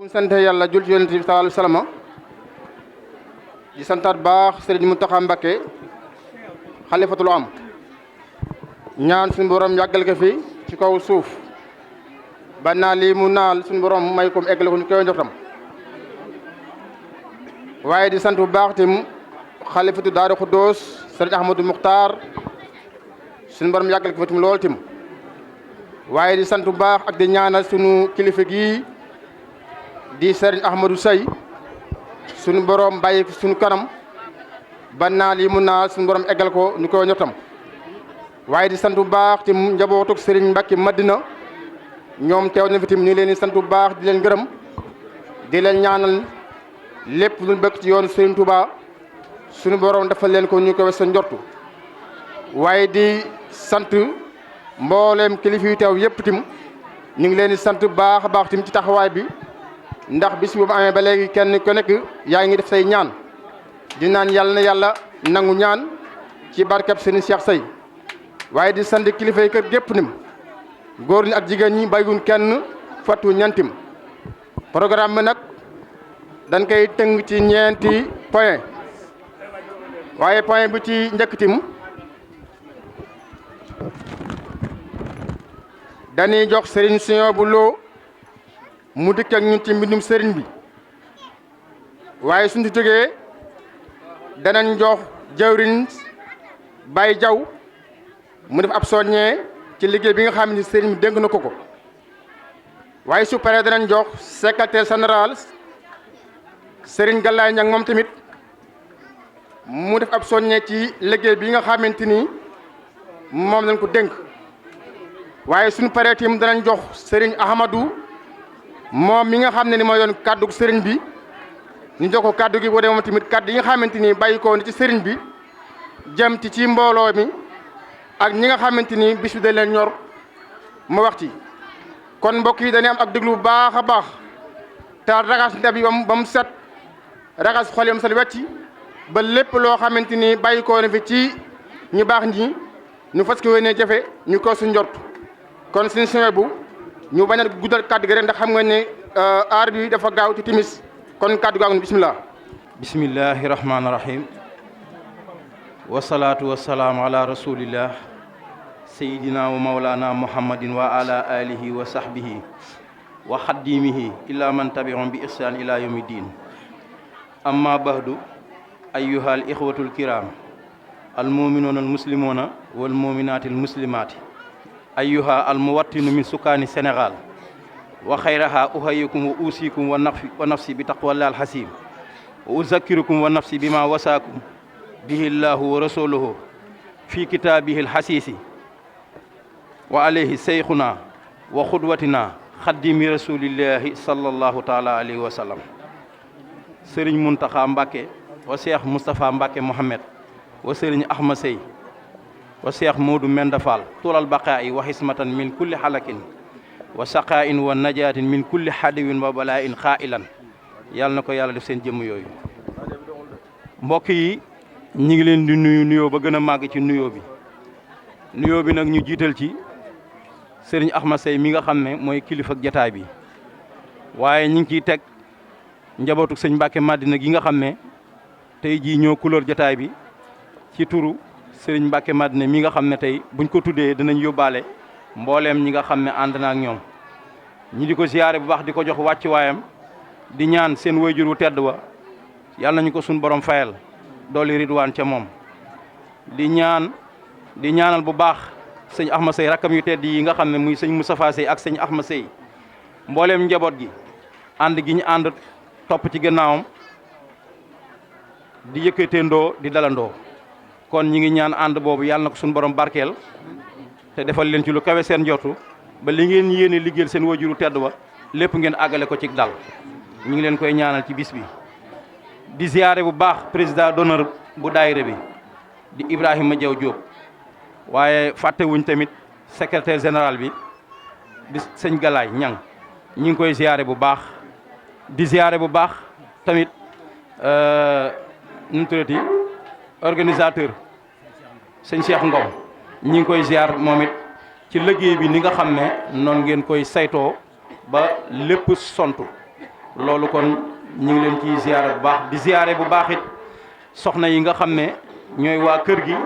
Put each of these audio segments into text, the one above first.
bu sant yàlla jul ci yonent bi sallallahu alayhi wasallam di santaat baax Serigne Mountakha Mbacké xalifatul am ñaan suñu borom yàggal ko fi ci kaw suuf ba naa lii mu naal suñu borom may ko eggale ko ñu koy njortam waaye di sant bu baax tim xalifatu Daaru Xuddoos Serigne Ahmadou Muxtaar suñu borom yàggal ko fi tim lool tim waaye di sant bu baax ak di ñaanal sunu kilifa gi di Serigne Ahmadou Sey suñu borom bàyyi ko suñu kanam ba naal yi mu naal suñu borom eggal ko ñu koy njortam waaye di sant bu baax tim njabootug Serigne Mbacké Madina ñoom teew na fi tim ñu leen di sant bu baax di leen gërëm di leen ñaanal lépp lu bëgg ci yoonu Serigne Touba suñu borom defal leen ko ñu koy sa njortu waaye di sant mbooleem kilifa yu teew yëpp tim ñu ngi leen di sant baax a baax tim ci taxawaay bi ndax bis bu amee ba léegi kenn ku nekk yaa ngi def say ñaan di naan yàlla na yàlla nangu ñaan ci barkeb Serigne Cheikh Sey waaye di sant kilifa yi kër gépp nim góor ñi ak jigéen ñi baygun kenn fàttu ñantim programme bi nag dañ koy tënk ci ñeenti point waaye point bu ci njëkk tim dañuy jox Serigne Souhaïbou Lo mu dikk ak ñun ci mbindum Serigne bi waaye suñu jógee danañ jox jawriñ Baye Diaw mu def ab soññee ci liggéey bi nga xam ne Serigne bi dénk na ko waaye su paree danañ jox secrétaire général Serigne Galaye Niang moom tamit mu def ab soññee ci liggéey bi nga xamante ni moom lañ ko dénk waaye suñu paree tim danañ jox Serigne Ahmadou moom mi nga xam ne ni mooy doon kaddu Serigne bi ñu jox ko kaddu gi boo demee moom tamit kaddu yi nga xamante ni bàyyi ko ci Serigne bi jëm ci mbooloo mi ak ñi nga xamante ni bis bi dañ leen ñor ma wax ci kon mbokk yi dañuy am ak déglu bu baax a baax te raxas ndab yi ba mu set raxas xol yam sal wecc ba lépp loo xamante ni bàyyi ko fi ci ñu baax ñi ñu fas ko yéene jafe ñu ko su njort kon suñu Souhaïbou ñu bañ a guddal kàddu gi rek ndax xam nga ne aar bi dafa gaaw ci timis kon kàddu gaaw bismillah bismillahi rahmaani rahim wasalaatu wasalaamu ala rasulillah sayidina wa maulana muhammadin wa ala alihi wa sahbihi wa xaddimihi ila man tabi'ahum bi ihsan ila yawmi din amma bahdu ayyuha al ixwatu al kiram al muminuuna al muslimuuna wal muminaati al muslimaati ayyuha al muwattinu min sukaani Sénégal wa xayraha uhayikum wa usikum wa nafsi bi taqwallah al hasim wa uzakkirukum wa nafsi bima wasaakum bihi llahu wa rasuluhu fi kitaabihi al hasisi wa alayhi seyxuna wa xudwatina xaddimi rasulillahi sallallahu taala alayhi wa sallam Serigne Mountakha Mbacké wa Cheikh Moustapha Mbacké Mohamed wa Serigne Ahmad Sey wa Cheikh Modou Menda Fall tulal baqaa'i wa xismatan min kulli xalakin wa saqaa'in wa najaatin min kulli xadiwin wa balaa'in xaa'ilan yàlla na ko yàlla def seen jëmm yooyu mbokk yi ñi ngi leen di nuyu nuyoo ba gën a màgg ci nuyoo bi nag ñu jiital ci Serigne Ahmad Sey mi nga xam ne mooy kilifa ak jataay bi waaye ñi ngi ciy teg njabootu sëñ Mbacké Madina gi nga xam ne tey jii ñoo couleur jataay bi ci turu Serigne Mbacké Madina mi nga xam ne tey buñ ko tuddee dinañ yóbbaale mbooleem ñi nga xam ne ànd na ak ñoom ñi di ko ziyaare bu baax di ko jox wàcc waayam di ñaan seen wayjur wu tedd wa yàlla nañu ko suñ borom fayal dooli ridwaan ca moom di ñaanal bu baax sëñ Ahmad Sey rakkam yu tedd yi nga xam ne muy sëñ Moustapha Sey ak sëñ Ahmad Sey mbooleem njaboot gi ànd gi ñu ànd topp ci gannaawam di yëkkateendoo di dalandoo kon ñi ngi ñaan ànd boobu yàlla na ko suñu borom barkeel te defal leen ci lu kawe seen njortu ba li ngeen yéene liggéeyal seen wajuru tedd ba lépp ngeen àggale ko ci dal ñu ngi leen koy ñaanal ci bis bi di ziyaare bu baax président d'honneur bu daayira bi di Ibrahima Diaw Diop waaye fàttewuñ tamit secrétaire général bi di sëñ Galaye Niang ñi ngi koy ziyaare bu baax di ziyaare bu baax tamit nu mu tuddati organisateur sëñ Cheikh Ngom ñi ngi koy ziar moom it ci liggéey bi ni nga xam ne noonu ngeen koy saytoo ba lépp sontu loolu kon ñu ngi leen ciy ziyaare bu baax di ziyaare bu baax it soxna yi nga xam ne ñooy waa kër gi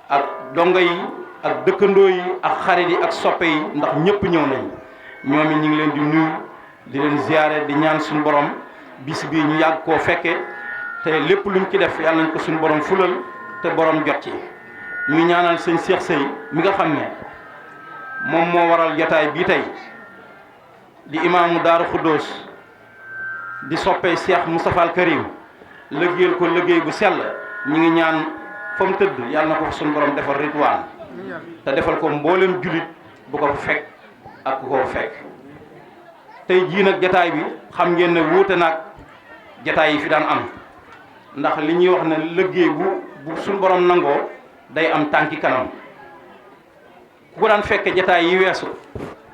ak dongo yi ak dëkkandoo yi ak xarit yi ak soppe yi ndax ñëpp ñëw nañ ñoom it ñu ngi leen di nuyu di leen ziyaare di ñaan suñu borom bis bii ñu yàgg koo fekke te lépp luñ ci def yàlla nañ ko suñu borom fulal te borom jot ci ñuy ñaanal sëñ Cheikh Seye mi nga xam ne moom moo waral jotaay bii tey di imaamu Daaru Xuddoos di soppee Cheikh Moustapha al Karim liggéeyal ko liggéey bu sell ñi ngi ñaan fa mu tëdd yàlla na ko suñu borom defal ritwaan te defal ko mboolem julit bu ko fekk ak ku ko fekk tey jii nag jataay bi xam ngeen ne wuute naag jataay yi fi daan am ndax li ñuy wax ne liggéey bu suñu borom nangoo day am tànki kanam ku ko daan fekke jataay yi weesu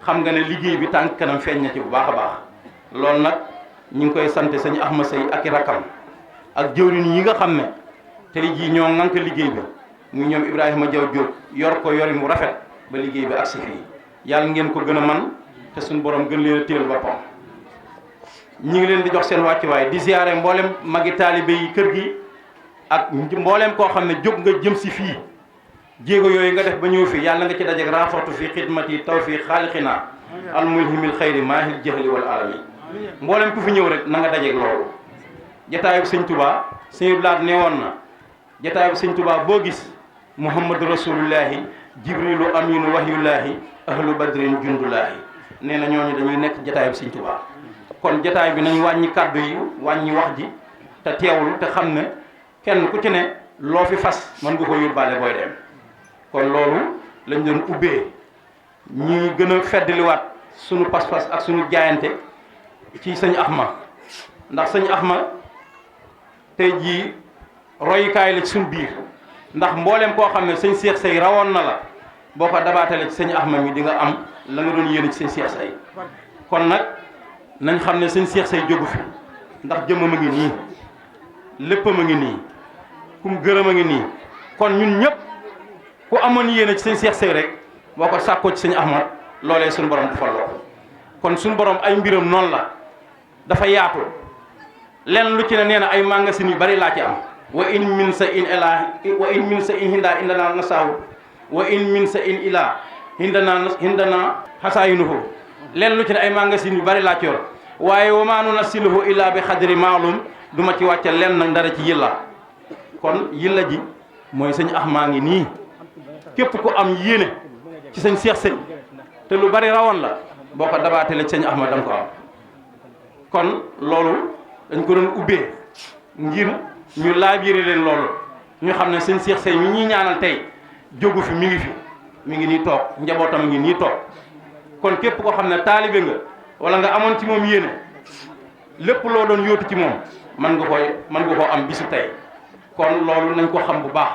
xam nga ne liggéey bi tànki kanam feeñ na ci bu baax a baax loolu nag ñu ngi koy sant sëñ Ahmad Seye ak i rakkam ak jëwriñ yi nga xam ne tey jii ñoo ŋànk liggéey bi muy ñoom Ibrahima Diaw Diop yor ko yorin mu rafet ba liggéey bi agsi fii yàlla ngeen ko gën a man te suñu borom gën leen a téel boppam ñi ngi leen di jox seen wàccuwaay di ziyaare mboolem magi taalibe yi kër gi ak mboolem koo xam ne jóg nga jëm si fii jéego yooyu nga def ba ñëw fii yàlla nga ci dajeek raafatu fi xidmati tawfiq xaalixina al mulhimil xayri maahil jahli wal alami mboolem ku fi ñëw rek na nga dajeek loolu jataayu sëñ Touba sëñ Blaat nee woon na jataayu sëñ Touba boo gis muhammadu rasulullahi jibrilu aminu wahyullahi ahlu badrin jundullahi nee na ñooñu dañuy nekk jataayu sëñ Touba kon jataay bi nañ wàññi kàddu yi wàññi wax ji te teewlu te xam ne kenn ku ci ne loo fi fas mën nga ko yóbbaale booy dem kon loolu lañ doon ubbee ñi gën a feddliwaat sunu pas-pas ak sunu jaayante ci sëñ Axma ndax sëñ Axma tey jii royukaay la ci suñu biir ndax mboolem koo xam ne sëñ Cheikh Seye rawoon na la boo ko dabaatale ci sëñ Axma mi di nga am la nga doon yéene ci sëñ Cheikh Seye kon nag nañ xam ne sëñ Cheikh Seye jógu fi ndax jëmmam a ngi nii léppam a ngi nii kum gërëm a ngi nii kon ñun ñëpp ku amoon yéene ci sëñ Cheikh Seye rek boo ko sàkkoo ci sëñ Ahmad loolee suñu borom du falloo kon suñu borom ay mbiram noonu la dafa yaatu lenn lu ci ne nee na ay magasin yu bari laa ci am wa in min sa in ila wa in min sa in hinda indana nasaawu wa in min sa in ila hindana xasaayinuhu lenn lu ci ne ay magasin yu bari laa ci yor waaye wa maa nunazziluhu illa bi xadri maalum du ma ci wàcce lenn nag dara ci yilla kon yilla ji mooy sëñ Axma ngi nii képp ku am yéene ci sëñ Cheikh Seye te lu bari rawoon la boo ko dabaatele ci sëñ Axma da nga ko am kon loolu dañ ko doon ubbee ngir ñu laabiré leen loolu ñu xam ne sëñ Cheikh Seye mi ñuy ñaanal tey jógu fi mi ngi fi mi ngi nii toog njabootam ngi nii toog kon képp koo xam ne taalibe nga wala nga amoon ci moom yéene lépp loo doon yóotu ci moom mën nga koo am bisu tey kon loolu nañ ko xam bu baax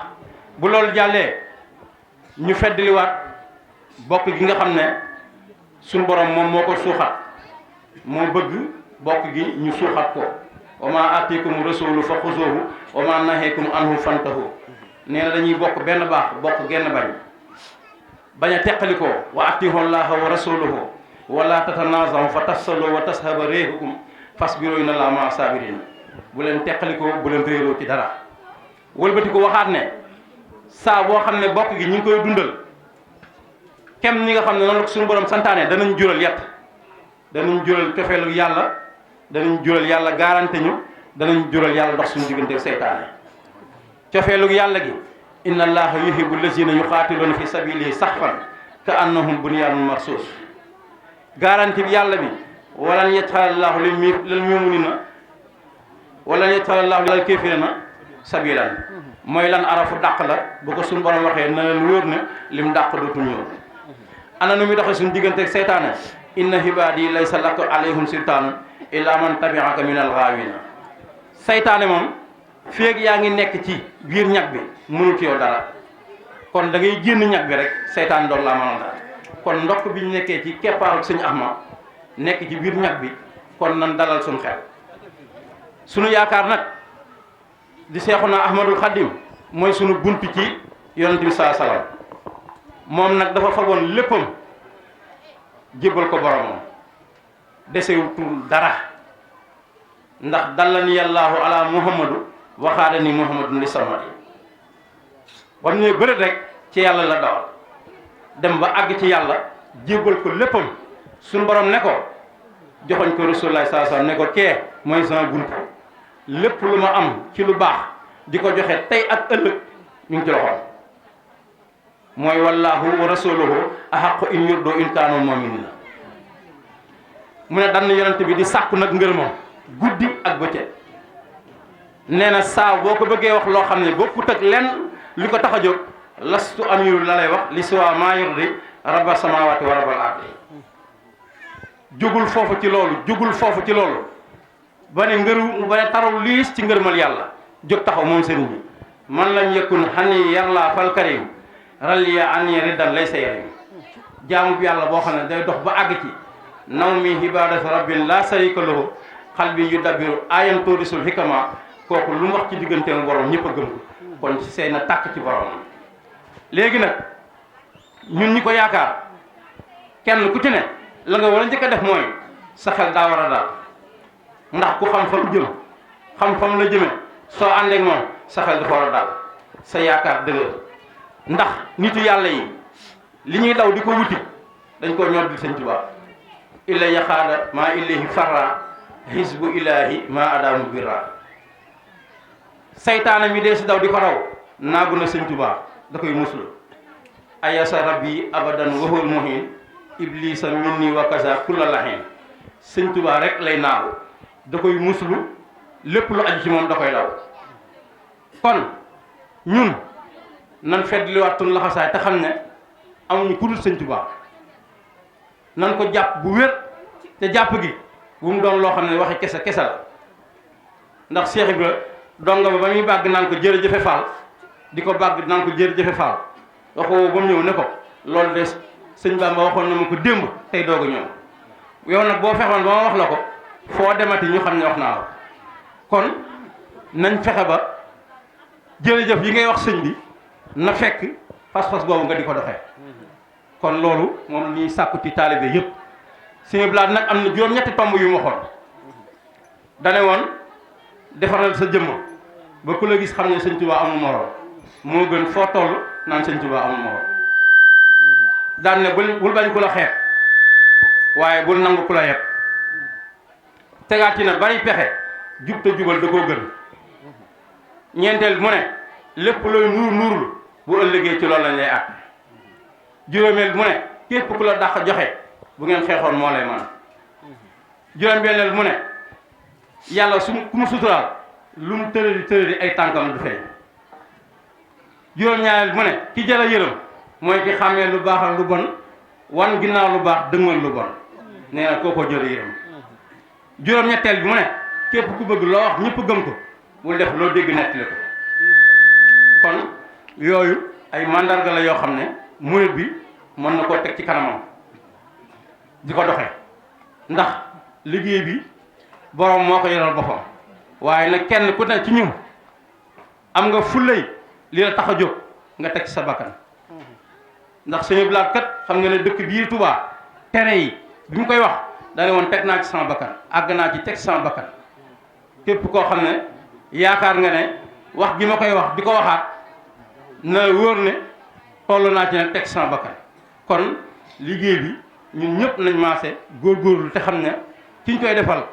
bu loolu jàllee ñu feddliwaat bokk gi nga xam ne suñ borom moom moo ko suuxat moo bëgg bokk gi ñu suuxat ko wa ma atikum rasulu fa xuzuhu wa ma naheekum anhu fantahu nee na dañuy bokk benn baax bokk genn bañ a teqalikoo wa atihu llaha wa rasuluhu wala tatanazahu fa tafsalu wa tashaba réehukum fasbiru inna llaha maa sabirin bu leen teqalikoo bu leen réeroo ci dara wëlbati ko waxaat ne saa boo xam ne bokk gi ñu ngi koy dundal kem ñi nga xam ne noonu la ko suñu borom santaane danañ jural yett danañ jural cofeelu yàlla danañ jural yàlla garanté ñu danañ jural yàlla dox suñu diggante seytaane cofeelu yàlla gi inna allaha yuhibbu lazina yuqaatiluuna fi sabilihi saxfan ka annahum bunyaanun marsuus garanti bi yàlla bi walan yaj'alallahu lil mu'minina walan yaj'alallahu lil kaafirina sabilan mooy lan arafu dàq la bu ko suñu borom waxee na leen wóor ne lim dàq dootul ñëw ana nu muy doxee suñu diggante seytaane inna hibaadi laysa laka alayhim sultaan illa man tabi'aka min al-ghaawina seytaane moom feeg yaa ngi nekk ci biir ñag bi mënul ci yow dara kon da ngay génn ñag bi rek seytaane doon laa mënal dara kon ndokk bi ñu nekkee ci keppaaru sëñ Axma nekk ci biir ñag bi kon nan dalal suñu xel suñu yaakaar nag di Seexuna Ahmadul Xadim mooy suñu bunt ci yonent bi saa salaam moom nag dafa fagoon léppam jébbal ko boromam desewutul dara ndax dallani yàllaahu ala muhammadu waxaada ni muhammadun li samadi ba mu ne bërët rek ci yàlla la dawal dem ba àgg ci yàlla jébbal ko léppam suñu borom ne ko joxoñ ko rasulullah sallallahu alayhi wasallam ne ko kee mooy sama bunt lépp lu ma am ci lu baax di ko joxe tey ak ëllëg ñu ngi ci loxoom mooy wallahu wa rasuluhu ahaqu in yurdo in kaanu mu'minin mu ne dann yonent bi di sàkku nag ngërëmam guddi ak bëccëg nee na saa boo ko bëggee wax loo xam ne bokkut ak lenn li ko tax a jóg lastu amiru la lay wax li siwa maa yurdi rabba samawati wa rabbal ardi jógul foofu ci loolu ba ne taraw liis ci ngërëmal yàlla jóg taxaw moom sëriñ bi man lam yakun xani yàlla fal karim ralliya ani riddan laysa yarim jaamu bi yàlla boo xam ne day dox ba àgg ci naw mi ibadatu rabbin la sarika lahu xal bi yu dabiru ayan torisul hikama kooku lu mu wax ci digganteem borom ñëpp a gëm ko kon ci sey na tàkk ci borom léegi nag ñun ñi ko yaakaar kenn ku ci ne la nga war a njëkk a def mooy sa xel daa war a daal ndax ku xam fa mu jëm xam fa mu la jëme soo àndeek moom sa xel dafa war a daal sa yaakaar dëgër ndax nitu yàlla yi li ñuy daw di ko wuti dañ koo ñor di Sëñ Tuubaa illa yaxaada maa ilayhi farra hisbu ilahi maa adamu birra saytaana mi dee si daw di ko raw naagu na Sëñ Tuubaa da koy muslu ayasa rabbi abadan wahul muhin iblisa minni wa kaza kulla lahin Sëñ Tuubaa rek lay naagu da koy muslu lépp lu aju ci moom da koy daw kon ñun nan feddliwaat tun laxasaay te xam ne amuñu ku dul Sëñ Tuubaa nan ko jàpp bu wér te jàpp gi bu mu doon loo xam ne waxi kese la ndax Cheikh Ibra donga ba muy bàgg naan ko jërëjëfe Fall di ko bàgg naan ko jërëjëfe Fall waxoo ba mu ñëw ne ko loolu de sëñ Bamba waxoon na ma ko démb tey doog a ñëw yow nag boo fexoon ba ma wax la ko foo demati ñu xam ne wax naa la kon nañ fexe ba jërëjëf yi ngay wax sëñ bi na fekk fas-fas boobu nga di ko doxee kon loolu moom ñuy sàkku ci taalibe yëpp Sëñ Blaat nag am na juróom-ñetti tomb yu ma waxoon dane woon defaral sa jëmm ba ku la gis xam ne Sëñ Tuubaa amul moroom moo gën foo toll naan Sëñ Tuubaa amul moroom daan ne bul bañ ku la xeeb waaye bul nangu ku la yeb tegaat ci na bari pexe jub te jubal da koo gën ñeenteel mu ne lépp looy nuurul bu ëllëgee ci loolu lañ lay àtt juróomeel mu ne képp ku la dàq joxe bu ngeen xeexoon moo lay man juróom-benneel mu ne yàlla ku mu suturaal lu mu tërëdi ay tànkam du feeñ juróom-ñaareel mu ne ki jara yërëm mooy ki xàmmee lu baax ak lu bon wan ginnaaw lu baax dëgmal lu bon nee na kooko jara yërëm juróom-ñetteel bi mu ne képp ku bëgg loo wax ñëpp gëm ko bul def loo dégg nettali ko kon yooyu ay mandarga la yoo xam ne murit bi mën na koo teg ci kanamam di ko doxe ndax liggéey bi borom moo ko yoral boppam waaye nag kenn ku ne ci ñun am nga fullay li la tax a jóg nga teg ci sa bakkan ndax Sëñ Blaat kat xam nga ne dëkk bii Touba tere yi bi mu koy wax dane woon teg naa ci sama bakkan àgg naa ci teg ci sama bakkan képp koo xam ne yaakaar nga ne wax gi ma koy wax di ko waxaat na wóor ne toll naa ci nag teg sama bakkan kon liggéey bi ñun ñëpp nañ maase góorgóorlu te xam ne ki ñu koy defal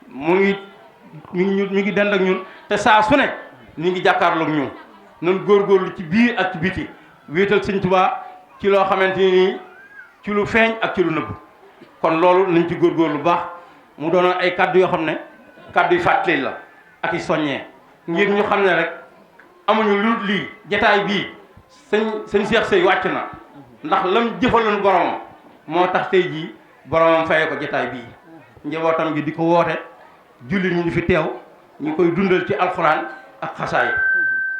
mu ngi dend ak ñun te saa su ne ñu ngi jàkkaarloog ñun nan góorgóorlu ci biir ak ci biti wéetal Sëñ Tuubaa ci loo xamante ni ci lu feeñ ak ci lu nëbb kon loolu nañ ci góorgóorlu baax mu doonoon ay kàddu yoo xam ne kàddu yu fàttali la ak i soññee ngir ñu xam ne rek amuñu lu lii jataay bii sëñ Cheikh Seye wàcc na ndax lam jëfaloon boromam moo tax tey jii boromam faye ko jataay bii njabootam gi di ko woote jullit ñu di fi teew ñu koy dundal ci alxuraan ak xasaay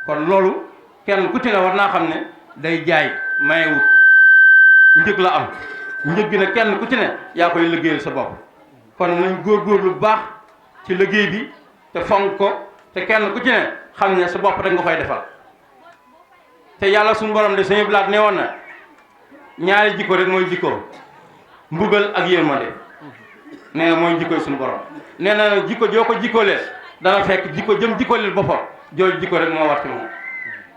kon loolu kenn ku ci ne war naa xam ne day jaay mayewut njëg la am njëg gi ne kenn ku ci ne yaa koy liggéeyal sa bopp kon nañ góorgóorlu bu baax ci liggéey bi te fonk ko te kenn ku ci ne xam ne sa bopp rek nga koy defal te yàlla suñu borom de Sëñ Blaat ne woon na ñaari jikko rek mooy jikko mbugal ak yërmande nee na mooy jikkoy suñu borom nee na jikko joo ko jikkooleel dana fekk jikko jëm jikkooleel boppam jooju jikko rek moo war ci moom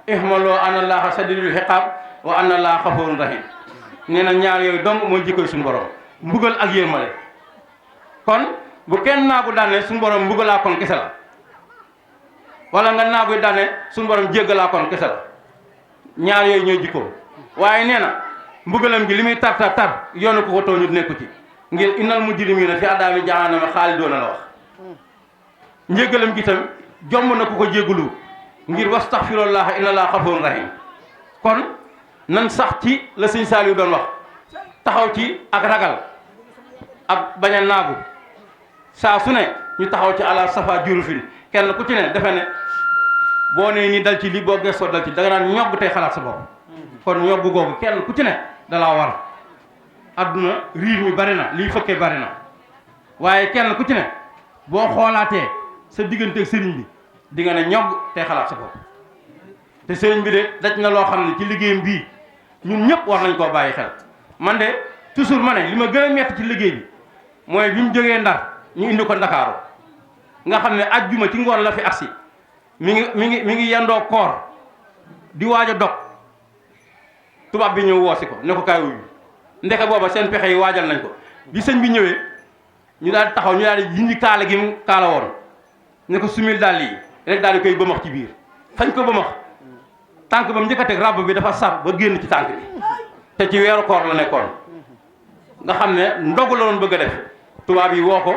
ihmaloo anna allaaha sadidul iqaab wa anna allaaha xafuurun rahim nee na ñaar yooyu dong mooy jikkoy suñu borom mbugal ak yërmale kon bu kenn naagu daane suñu borom mbugalaa kon kese la wala nga naagu daane suñu borom jéggalaa kon kese la ñaar yooyu ñooy jikko waaye nee na mbugalam gi li muy tar tar tar yoonu ko ko tooñut nekku ci ngir innal mujrimiina fi adaami jahannama xaalidoona la wax njéggalam gi tam jomb na ku ko jéggalu ngir wastaxfirullaha inna allaha xafuurun rahim kon nan sax ci la sëñ Saliou doon wax taxaw ci ak ragal ak bañ a naagu saa su ne ñu taxaw ci ala safa jurufin kenn ku ci ne defe ne boo nee nii dal ci lii boo gëstoo dal ci danga naan ñogg tey xalaat sa bopp kon ñogg googu kenn ku ci ne dalaa war adduna riir mi bari na liy fëkkee bari na waaye kenn ku ci ne boo xoolaatee sa digganteeg sëriñ bi di nga ne ñogg tey xalaat sa bopp te sëriñ bi de daj na loo xam ne ci liggéeyam bii ñun ñëpp war nañ koo bàyyi xel man de toujours ma ne li ma gën a metti ci liggéey bi mooy bi mu jógee Ndar ñu indi ko Ndakaaru nga xam ne ajjuma ci ngoon la fi agsi mi ngi yendoo koor di waaj a dog tubaab bi ñëw woosi ko ne ko kaay wuyu ndeke booba seen pexe yi waajal nañ ko bi sëñ bi ñëwee ñu daal di taxaw ñu daal di yindi kaala gi mu kaala woon ne ko sumil dàll yi rek daal di koy bëmax ci biir fañ ko bëmax tànk ba mu njëkk a teg ràbb bi dafa sar ba génn ci tànk bi te ci weeru koor la nekkoon nga xam ne ndogu la doon bëgg a def tubaab yi woo ko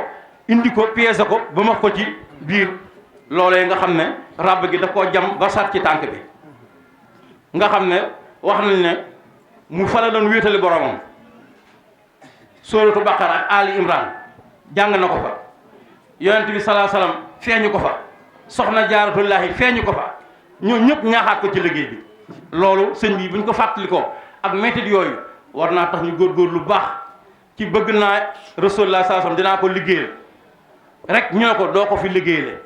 indi ko pièce ko bëmax ko ci biir loolee nga xam ne ràbb gi da koo jam ba sar ci tànk bi nga xam ne wax nañ ne mu fa la doon wéetali boromam sóoratu Baqara ak Ali Imran jàng na ko fa yonent bi salaa salaam feeñu ko fa soxna jaaratullaahi feeñu ko fa ñoo ñëpp ñaaxaat ko ci liggéey bi loolu sëñ bi buñ ko fàttali ko ak méthode yooyu war naa tax ñu góorgóor lu baax ci bëgg naa Rasulullah salaa salaam dinaa ko liggéeyal rek ñu ne ko doo ko fi liggéeyale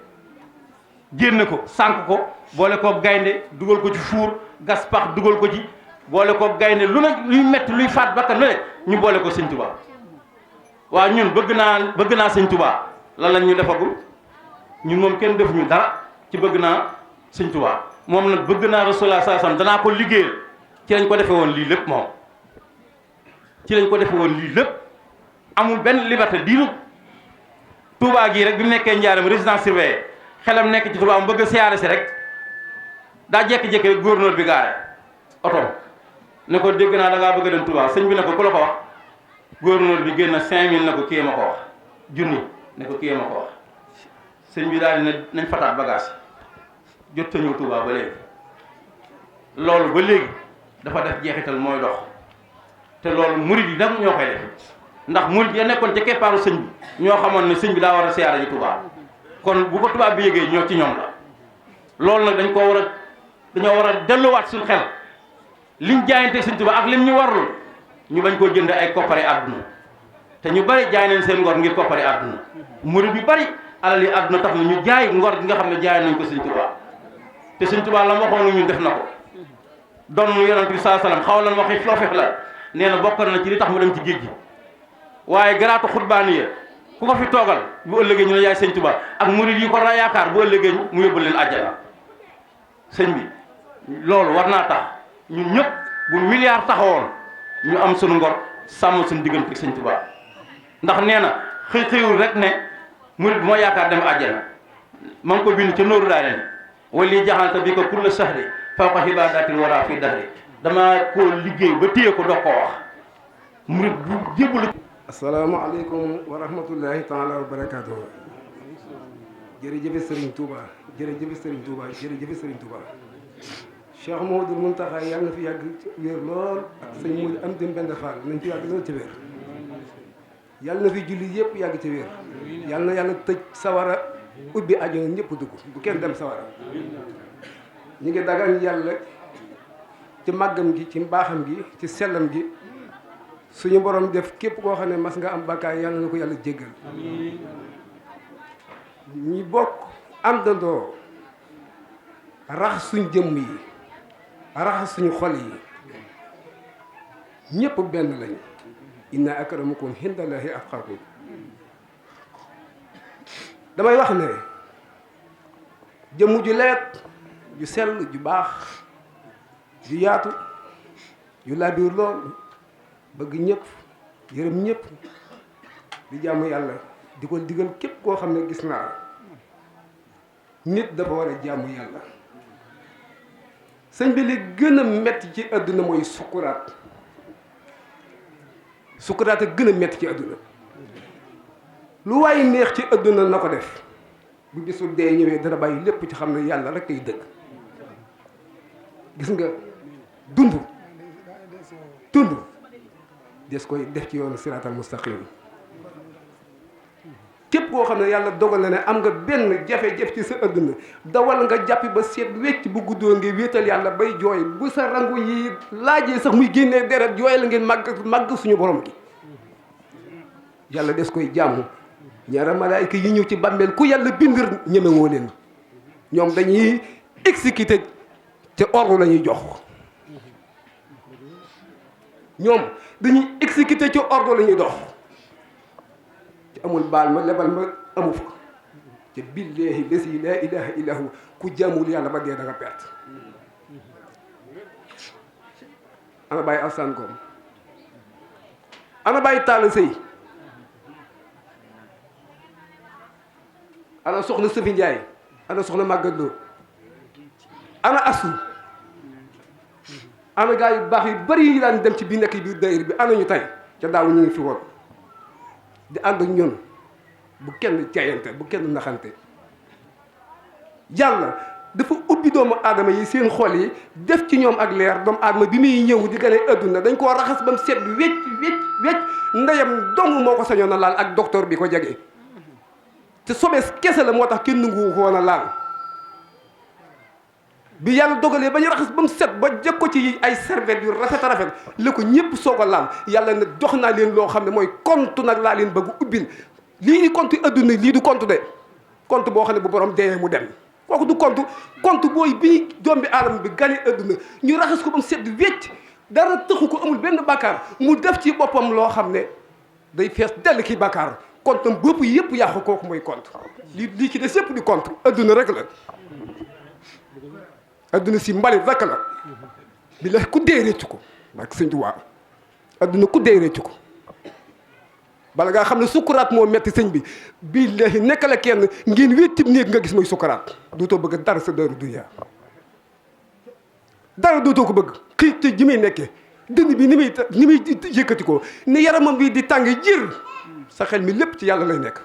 génn ko sànq ko boole ko gaynde dugal ko ci fuur gas pax dugal ko ci boole ko gaynde lu ne luy metti luy faat bakkan lu ne ñu boole ko sëñ Tuubaa waaw ñun bëgg naa sëñ Tuubaa lan lañ ñu defagul ñun moom kenn defuñu dara ci bëgg naa sëñ Tuubaa moom nag bëgg naa Rasulullah sallallahu alayhi wasallam danaa ko liggéeyal ci lañ ko defe woon lii lépp moom ci lañ ko defe woon lii lépp amul benn liberté diiru Tuubaa gii rek bi mu nekkee njaaram résidence surveillée xelam nekk ci Tuubaa mu bëgg a siyaare si rek daa jékki-jékki rek gouverneur bi gaare oto ne ko dégg naa da ngaa bëgg a dem Tuubaa sëñ bi ne ko ku la ko wax gouverneur bi génn 5000 ne ko kii ma ko wax junni ne ko kii ma ko wax sëñ bi daal di ne nañ fataat bagage jot sa ñëw Tuubaa ba léegi loolu ba léegi dafa def jeexital mooy dox te loolu murid yi nag ñoo koy def ndax murid ya nekkoon ca keppaaru sëñ bi ñoo xamoon ne sëñ bi daa war a siyaare ji Tuubaa kon bu ko tubaab bi yëgee ñoo ci ñoom la loolu nag dañoo war a delluwaat suñu xel liñ jaayante sëñ Tuubaa ak lim ñu warul ñu bañ koo jënd ay koppari àdduna te ñu bari jaay nañ seen ngor ngir koppari àdduna murid yu bari alal yi àdduna tax na ñu jaay ngor gi nga xam ne jaay nañ ko sëñ Tuubaa te sëñ Tuubaa la waxoon ñun def na ko doon yonent bi saa salaam xaw lan waxi floofeex la nee na bokk na ci li tax mu dem ci géej gi waaye garaatu xutbaani ya ku ko fi toogal bu ëllëgee ñu ne yaay sëñ Tuubaa ak murid yi ko ra yaakaar bu ëllëgee mu yóbbu leen àjjana sëñ bi loolu war naa tax ñun ñëpp bu milliard taxawoon ñu am suñu ngor sàmm suñu diggante ak sëñ Tuubaa ndax nee na xëyul rek ne murid moo yaakaar dem àjjana ma ngi ko bind ca nóoru daa leen wala lii jaxante bi ko kulla sahri fawqa hibaadatil wara fii dahri dama ko liggéey ba téye ko doog koo wax murid bu jébbalu. asalaamaaleykum wa rahmatullahi taala wa barakaatuhu. jërëjëf Serigne Touba jërëjëf Serigne Touba jërëjëf Serigne Touba. Cheikh Mouhamadoul Mountakha yàlla na fi yàgg wér lool ak sëñ Modou am dem benn Fall nañ fi yàgg lool ci wér. yàlla na fi julli yëpp yàgg ci wér. yàlla na yàlla tëj sawara ubbi àjjana ñëpp dugg bu kenn dem sawara. ñu ngi dagaan yàlla ci màggam gi ci mbaaxam gi ci sellam gi suñu borom def képp koo xam ne mas nga am bàkkaar yàlla na ko yàlla jéggal. ñi bokk am dandoo rax suñ jëmm yi rax suñu xol yi ñëpp benn lañ inna akramakum indallahi atqakum damay wax ne jëmm ju leet ju sell ju baax ju yaatu ju labiir lool bëgg ñëpp yërëm ñëpp di jàmm yàlla di ko digal képp koo xam ne gis naa nit dafa war a jàmm yàlla. sëñ bi li gën a metti ci àdduna mooy sukkuraat sukkuraat a gën a metti ci àdduna lu waaye neex ci àdduna na ko def bu gisul dee ñëwee dana bàyyi lépp ci xam ne yàlla rek ay dëgg. gis nga dund des koy def ci yoonu siraatal mustaqim képp koo xam ne yàlla dogal na ne am nga benn jafe-jafe ci sa àdduna dawal nga jàppi ba seet wecc bu guddoo ngi wéetal yàlla bay jooy bu sa rangu yi laajee sax muy génnee deret jooy la ngeen màgg suñu borom gi. yàlla des koy jàmm ñaara malaayka yi ñëw ci bàmmeel ku yàlla bind ñemewoo leen ñoom dañuy exécuter te ordre la ñuy jox ñoom dañuy exécuter ci ordre la ñuy dox ci amul baal ma lebal ma amu fa te billahi lasi laa ilaha illa hu ku jàmmul yàlla ba dee da nga perte. ana bàyyi Alsaan Ngom ana bàyyi Talla Sey ana soxna Sëfi Njaay ana soxna Màggat Lo ana asu ana gaa yu baax yu bari yi daan dem ci biir nekk biir daayira bi ana ñu tey ca daaw ñu ngi fi woon di ànd ak ñun bu kenn jaayante bu kenn naxante. yàlla dafa ubbi doomu aadama yi seen xol yi def ci ñoom ak leer doomu aadama bi muy ñëw di gane adduna dañ koo raxas ba mu set wecc ndeyam dong moo ko sañoon a laal ak docteur bi ko jege te sobees kese la moo tax kenn nangu ko woon a laal. bi yàlla dogalee ba ñu raxas ba mu set ba jëkk ko ci ay serviette yu rafet a rafet la ko ñëpp soog a laal yàlla ne jox naa leen loo xam ne mooy compte nag laa leen bëgg ubbil lii di compte adduna lii du compte de compte boo xam ne bu borom dee mu dem kooku du compte booy bii doom bi aadama bi gane adduna ñu raxas ko ba mu set wecc dara tëxu ko amul benn bàkkaar mu def ci boppam loo xam ne day fees dell ki bàkkaar compte am bëpp yëpp yàqu kooku mooy compte lii ci des yëpp di compte adduna rek la. adduna si mbalit rekk la bi la ku dee réccu ko ak sëñ Tuubaa adduna ku dee réccu ko bala ngaa xam ne sukkuraat moo metti sëñ bi billahi nekk la kenn ngeen wéttib néeg nga gis mooy sukkuraat dootoo bëgg dara sa dëru dunya dara dootoo ko bëgg xiit te ji muy nekkee dënn bi ni muy yëkkati ko ni yaramam bi di tàng jër sa xel mi lépp ci yàlla lay nekk.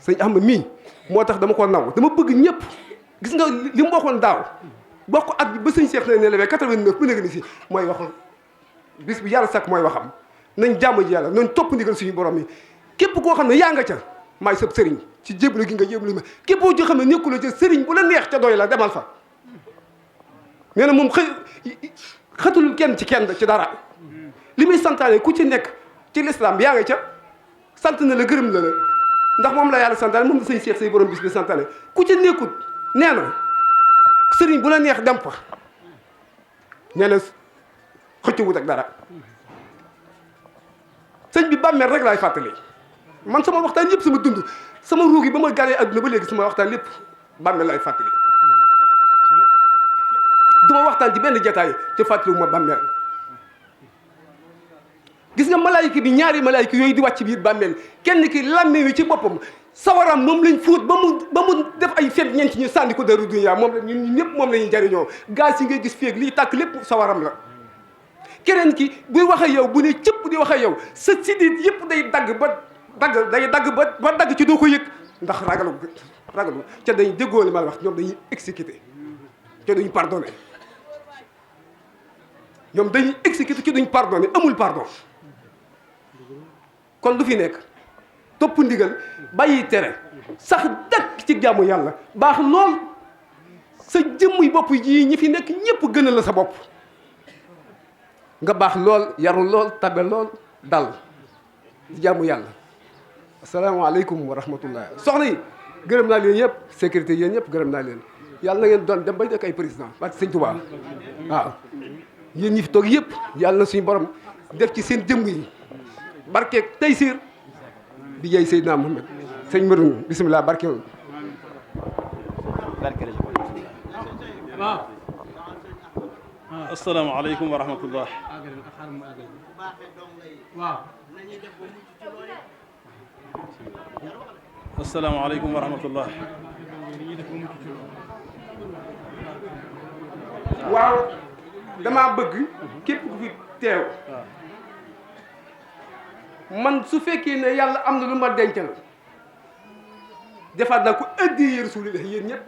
sëñ Ahmad mii moo tax dama ko naw dama bëgg ñëpp gis nga li mu waxoon daaw bokk at bi ba sëñ Cheikh ne lewee 89 bu nekk ni si mooy wax bis bi yàlla sàkk mooy waxam nañ jàmm ji yàlla nañ topp ndigal suñu borom yi képp koo xam ne yaa nga ca maay sëb sëriñ ci jéblu gi nga jéblu ma képp koo xam ne nekkula ca sëriñ bu la neex ca doy la demal fa nee na moom xëtul kenn ci dara li muy santaane ku ci nekk ci lislaam yaa nga ca sant na la gërëm la ndax moom la yàlla santaane moom la sëñ Cheikh say borom bis bi santaane ku ci nekkut nee na sëriñ bu la neex dem fa nee na xëccuwut ak dara sëñ bi bàmmeel rek laay fàttali man sama waxtaan yëpp sama dund sama ruugi ba ma galee adduna ba léegi sama waxtaan lépp bàmmeel laay fàttali duma waxtaan ci benn jataay te fàttaliwu ma bàmmeel gis nga malaayika bi ñaari malaayika yooyu di wàcc biir bàmmeel kenn ki làmme wi ci boppam sawaram moom lañ fóot ba mu def ay fen ñeent ñu sànni ko daru dunya moom la ñun ñëpp moom la ñuy jariñoo gaz yi ngay gis féeg lii tàkk lépp sawaram la keneen ki buy wax ak yow bu ne cëpp di wax ak yow sa sidit yëpp day dagg ba dagg ci doo ko yëg ndax ragalu ca dañuy déggoo li ma la wax ñoom dañuy exécuté ca duñ pardonné ñoom dañuy exécuté ci duñ pardonné amul pardon kon lu fi nekk topp ndigal bàyyi tere sax dakk ci jaamu yàlla baax lool sa jëmmuy bopp ji ñi fi nekk ñëpp gën a la sa bopp nga baax lool yaru lool tabe lool dal ci jaamu yàlla asalaamaaleykum wa rahmatullah soxna yi gërëm naa leen yëpp sécurité yéen ñëpp gërëm naa leen yàlla na ngeen doon dem ba nekk ay président parce que sëñ Tuubaa waaw yéen ñi fi toog yëpp yàlla na suñu borom def ci seen jëmm yi barkeeg taysiir bi jay Seydina Muhammad sëñ Madoune bisimilah barke woon. asalaamaaleykum wa rahmatullah. asalaamaaleykum wa rahmatullah. waaw damaa bëgg képp ku fi teew man su fekkee ne yàlla am na lu ma dencal defaat naa ko ëddi Rasulullah yéen ñëpp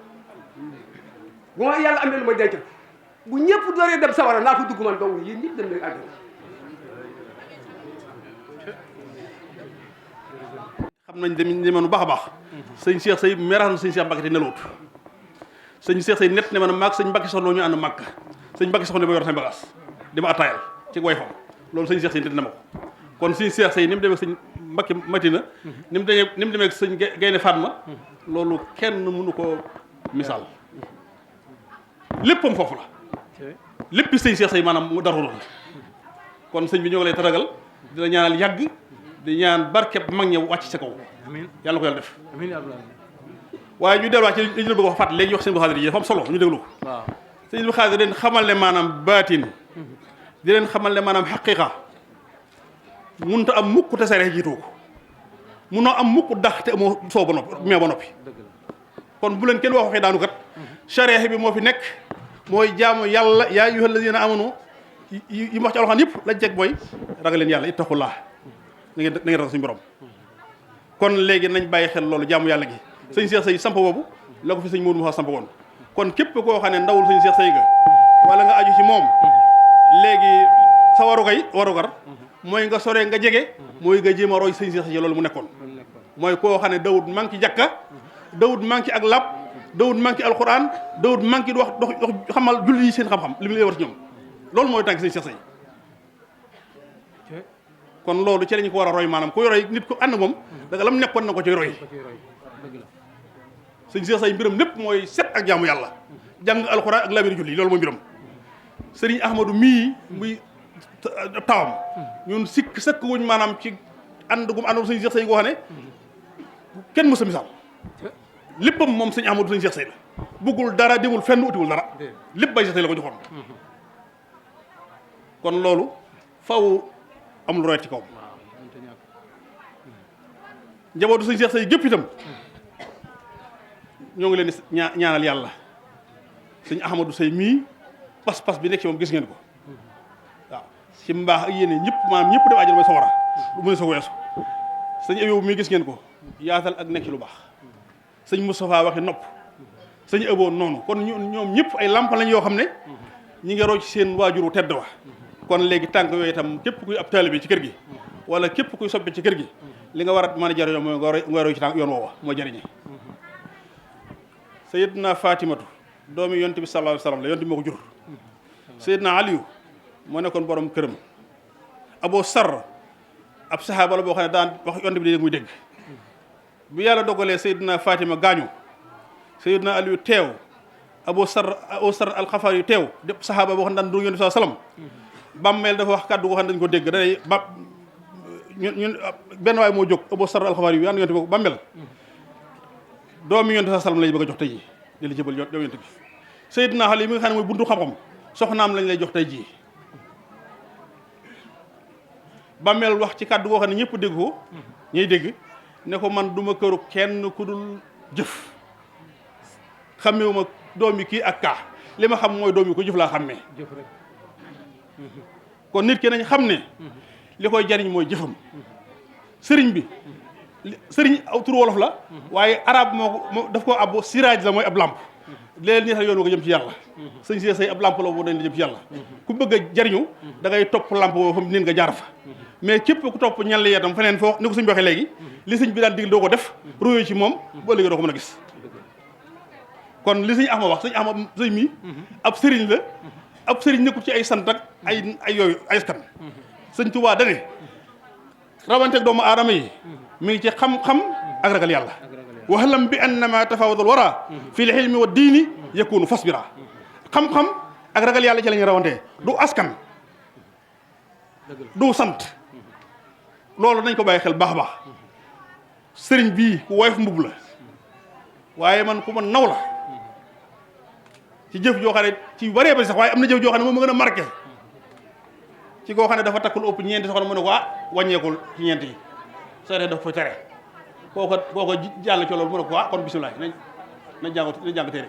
bu ma yàlla amee lu ma dencal bu ñëpp dooree dem sawara naa ko dugg man dong yéen ñëpp dem leen àddina. xam nañ demee nu baax a baax. sëñ Cheikh Sey meraan sëñ Cheikh Mbacke te nelawut sëñ Cheikh Sey net ne ma ne maag sëñ Mbacke soxna ñu ànd màkk sëñ Mbacke soxna ma yor seen bagage di ma attaayal ci way fam loolu sëñ Cheikh Sey net na ma ko kon sëñ Cheikh Sey ni mu demee ak sëñ Mbacke Matina ni mu demee ak sëñ Gaynde Fatma loolu kenn mënu ko misaal léppam foofu la léppi sëñ Cheikh Sey maanaam mu dara la kon sëñ bi ñoo ngi lay tatagal di la ñaanal yàgg di ñaan barkeb mag ña wàcc sa kaw yàlla ko yàlla def waaye ñu delluwaat ci li ñu la bëgg wax fàttali léegi wax sëñ Abdou Khadir yi dafa am solo ñu déglu ko sëñ Abdou Khadir leen xamal ne maanaam baatin di leen xamal ne maanaam xaqiqa munta am mukk te sare jiitu ko munoo am mukk dax te amoo soo ba noppi mee ba noppi kon bu leen kenn wax waxee daanu kat charia bi moo fi nekk mooy jaamu yàlla yaa ayyuhal lazina amanu yi ma wax ci alxuraan yëpp lañ teg mooy ragal leen yàlla ittaqullah na ngeen ragal suñu borom kon léegi nañ bàyyi xel loolu jaamu yàlla gi sëñ Cheikh Sey samp boobu la ko fi sëñ Modou Moussa samp woon kon képp koo xam ne ndawul sëñ Cheikh Sey ga wala nga aju ci moom léegi sa warugar mooy nga sore nga jege mooy nga jéem a roy sëñ Cheikh Sey loolu mu nekkoon mooy koo xam ne dawut manqué jàkka dawut manqué ak lab dawut manqué alquran dawut manqué di wax dox xamal julli yi seen xam-xam li mu lay war ci ñoom loolu mooy tànk sëñ Cheikh Sey kon loolu ci lañu ko war a roy maanaam ku roy nit ko ànd moom da nga lam nekkoon na ko ci roy sëñ Cheikh Sey mbiram lépp mooy set ak jaamu yàlla jàng alxuraan ak labir julli loolu mooy mbiram sëriñ Ahmadou mii muy tawam ñun sikk sëkk wuñ maanaam ci ànd gum àndoon sëñ Cheikh Sey goo xam ne kenn mësa misaal léppam moom sëñ Ahmadou sëñ Cheikh Sey la bëggul dara demul fenn utiwul dara lépp bay Cheikh Sey la ko joxoon kon loolu faw am lu roy ci kaw njabootu sëñ Cheikh Sey gépp itam ñoo ngi leen di ñaanal yàlla sëñ Ahmadou Sey mii pas-pas bi nekk ci moom gis ngeen ko waaw ci mbaax ak yéene ñëpp maanaam ñëpp dem àjjana mooy sawara lu mu ne sa weesu sëñ Ayoub mii gis ngeen ko yaatal ak nekk ci lu baax sëñ Moustapha waxi nopp sëñ Abo noonu kon ñoom ñëpp ay lamp lañ yoo xam ne ñi ngi roy ci seen waajuru tedd wa kon léegi tànk yooyu itam képp kuy ab taalibe ci kër gi wala képp kuy soppe ci kër gi li nga war a mën a jariñoo mooy nga roy ci tànk yoon woowa mooy jariñe Sayyidna Fatimatu doomi yonent bi sallallahu alayhi wasallam la yonent bi moo ko jur Sayyidna Aliyu moo nekkoon borom këram Abu Sarr ab saxaaba la boo xam ne daan wax yonent bi di dégg muy dégg bu yàlla dogalee Sayyidna Fatima gaañu Sayyidna Aliyu teew Abu Sarr al-Xafaari yu teew dépp saxaaba boo xam ne daan du yonent bi sallallahu alayhi wasallam bàmmeel dafa wax kàddu goo xam ne dañ ko dégg danay ñun benn waay moo jóg Abu Sarr al-Xafaari yu yaan yonent bi bàmmeel doomi yonent bi sallam lañ bëgg a jox tey jii di la jëbal doomi yonent bi Seydina Ali mi nga xam ne mooy buntu xam-xam soxnaam lañ lay jox tey jii bàmmeel wax ci kàddu goo xam ne ñëpp dégg ko ñuy dégg ne ko man duma këru kenn ku dul jëf xamewuma doomi kii ak kaa li ma xam mooy doomi ko jëf laa xammee kon nit ki nañ xam ne li koy jariñ mooy jëfam sëriñ bi sëriñ aw tur wolof la waaye arab moo daf koo abbo siraaj la mooy ab lamp léeg nii yoon wa ko jëm ci yàlla sëñ Cheikh Sey ab lamp la boo dañ la jëm ci yàlla ku bëgg a jariñu da ngay topp lamp boobu fa neen nga jaar fa mais képp ku topp ñal yeetam feneen foo ni ko sëñ bi waxee léegi li sëñ bi daan digal doo ko def royo ci moom bu ëllëgee doo ko mën a gis kon li sëñ Axma wax sëñ Axma sëñ mi ab sëriñ la ab sëriñ nekkul ci ay sant ak ay yooyu ay askan sëñ Tuubaa dane rawanteeg doomu aadama yi mi ngi ci xam-xam ak ragal yàlla waxlam bi annama tafawadal wara fi l ilmi wa diini yakunu fasbira xam-xam ak ragal yàlla ci la ñuy rawantee du askan du sant loolu nañ ko bàyyi xel baax a baax sëriñ bii ku woyof mbubb la waaye man ku ma naw la ci jëf joo xam ne ci bëree ba sax waaye am na jëf joo xam ne moom ma gën a marqué ci koo xam ne dafa takkul ëpp ñeenti soxna mu ne ko wàññeekul ci ñeent yi soo def dafa fa tere kooko jàll ci loolu mu ne ko kon bisimilah nañ jàng téere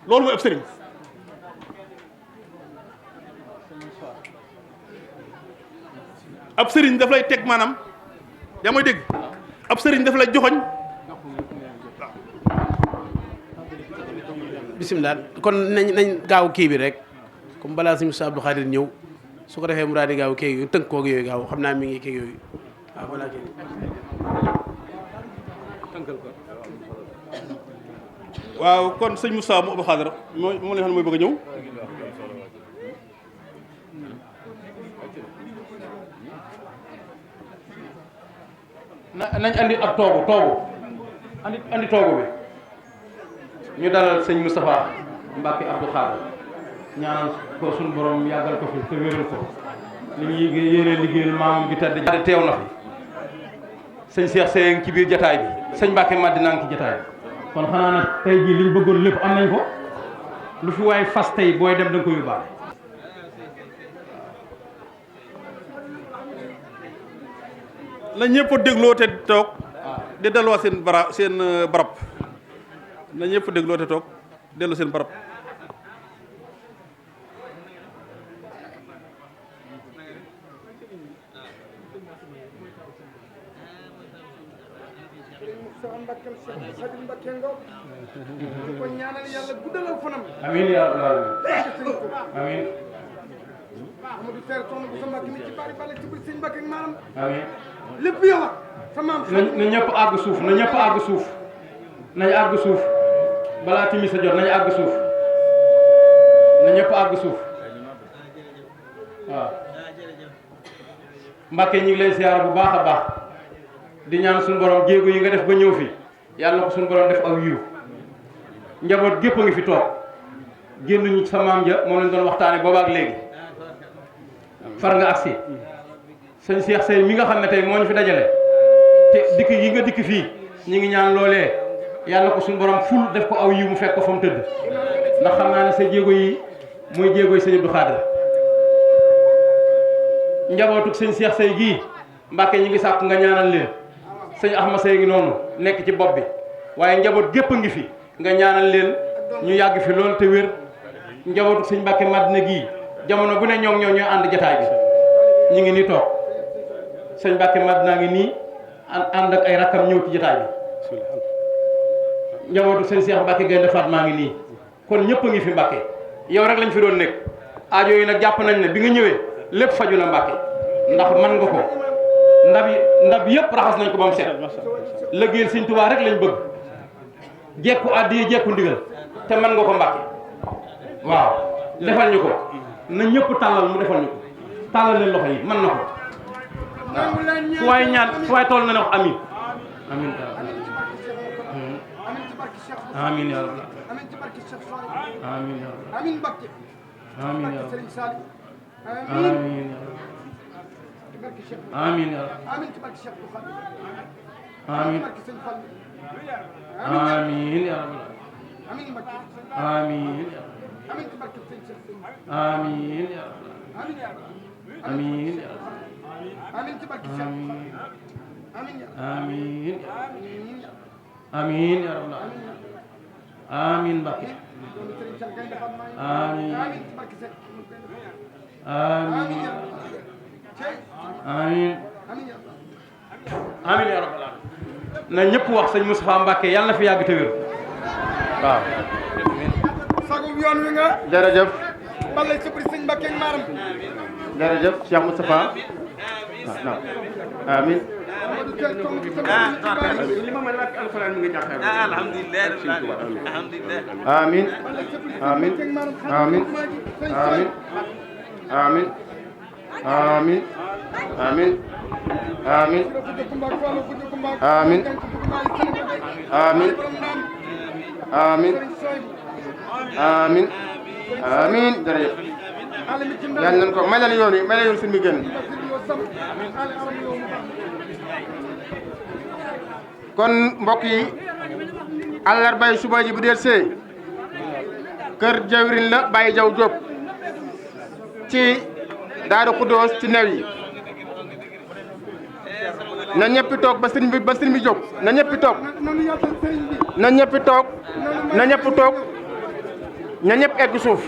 loolu mooy ab sëriñ ab sëriñ daf lay teg maanaam yaa may dégg ab sëriñ daf lay joxoñ bisimilah kon nañ gaaw kii bi rek comme balaa suñu Abdou Khadir ñëw su ko defee mu daal di gaaw kii yooyu tënk koog yooyu gaaw xam naa mi ngi kii yooyu waaw balaa kii tënkal ko waaw kon sëñ Moussa mu Abdou Khadir moo leen xam ne mooy bëgg a ñëw nañ andi ab toogu andi toogu bi ñu dalal sëñ Moustapha Mbacke Abdou Khadir ñaanal ko suñu borom yàggal ko fi te wéral ko li ñuy yéene liggéeyal maamam bi tedd ja teew na fi sëñ Cheikh Seye ci biir jataay bi sëñ Mbacke Madina ngi ci jataay bi kon xanaa nag tey jii liñ bëggoon lépp am nañ ko lu fi waay fas tey booy dem da nga ko yóbbaale na ñëpp dégloo te toog di delloo seen barab na ñëpp dégloo te toog dellu seen barab ko ñaanal yàlla guddalal fanam amiin yaa rabbal aalamiin Amadou Seer soxna bu sa Mbàkke mi ci bari bale ci biir sëñ Mbàkke maanaam amiin lépp yow sa maam na ñëpp àgg suuf na ñëpp àgg suuf nañ àgg suuf balaa timis a jot nañu àgg suuf na ñëpp àgg suuf waaw Mbàkke ñi ngi lay siyaar bu baax a baax di ñaan suñu borom jéego yi nga def ba ñëw fi yàlla na ko suñu borom def aw yiw njaboot gépp a ngi fi toog génnuñu sa maam ja moom lañ doon waxtaane boobaak léegi far nga agsi sëñ Cheikh Seye mi nga xam ne tey moo ñu fi dajale te dikk yi nga dikk fii ñi ngi ñaan loolee yàlla ko suñu borom ful def ko aw yiw mu fekk ko fa mu tëdd ndax xam naa ne sa jéego yi mooy jéego yi sëñ Abdou Khadir njabootug sëñ Cheikh Seye gii Mbàkke ñi ngi sàkk nga ñaanal leen sëñ Ahmad Seye ngi noonu nekk ci bopp bi waaye njaboot gépp a ngi fi nga ñaanal leen ñu yàgg fi loolu te wér njabootug sëñ Mbàkke Madina gii jamono bu ne ñoom ñooy ànd jataay bi ñu ngi nii toog sëñ Mbàkke Madina ngi nii ànd ak ay rakkam ñëw ci jataay bi njabootu sëñ Cheikh Mbàkke Gaynde Fatma ngi nii kon ñëpp a ngi fi Mbàkke yow rek lañ fi doon nekk aajo yi nag jàpp nañ ne bi nga ñëwee lépp faju na Mbàkke ndax man nga ko ndab yëpp raxas nañ ko ba mu set liggéeyal sëñ Tuubaa rek lañ bëgg jekku àddi yi jekku ndigal te man nga ko Mbàkke waaw defal ñu ko na ñëpp tàllal mu defal ñu ko tàllal leen loxo yi mën na ko waaw fu waay ñaan fu waay toll na ne wax amin amin amin ya rabbal amin ya rabbal amin Mbàkke amin ya Sëriñ Saliou amin ya amin ya amin ci barke Cheikh Bukhari amin barke Sëriñ Fall amin ya rabbal amin Mbàkke amin ya amin ci barke Sëriñ Cheikh amin ya rabbal amin ya amin ya amin ci barke Cheikh amin amin ya amin amin ya rabbal amin Mbàkke Sëriñ Cheikh Gaynde Fatma amin amin ci barke Cheikh amin amin amin ya rabbal alamin na ñëpp wax sëñ Moustapha Mbacke yàlla na fi yàgg te wér waaw sagum yoon wi nga jërëjëf balay ci biir sëñ Mbàkke maaram jërëjëf Cheikh Moustapha waaw amin li ma mën a alxuraan mi nga jàppee alhamdulillah alhamdulillah amin amin amin amin amin amin amin amin amin amin amin amin amin jërëjëf yàlla nañ ko may leen yoon yi may leen yoon suñu bi génn kon mbokk yi àllarbay suba ji bu delsee kër jawrin la Baye Jaw Diop ci Daaru Xuddoos ci new yi na ñëppi toog ba sëriñ bi jóg na ñëppi toog na ñëppi toog na ñëpp toog na ñëpp egg suuf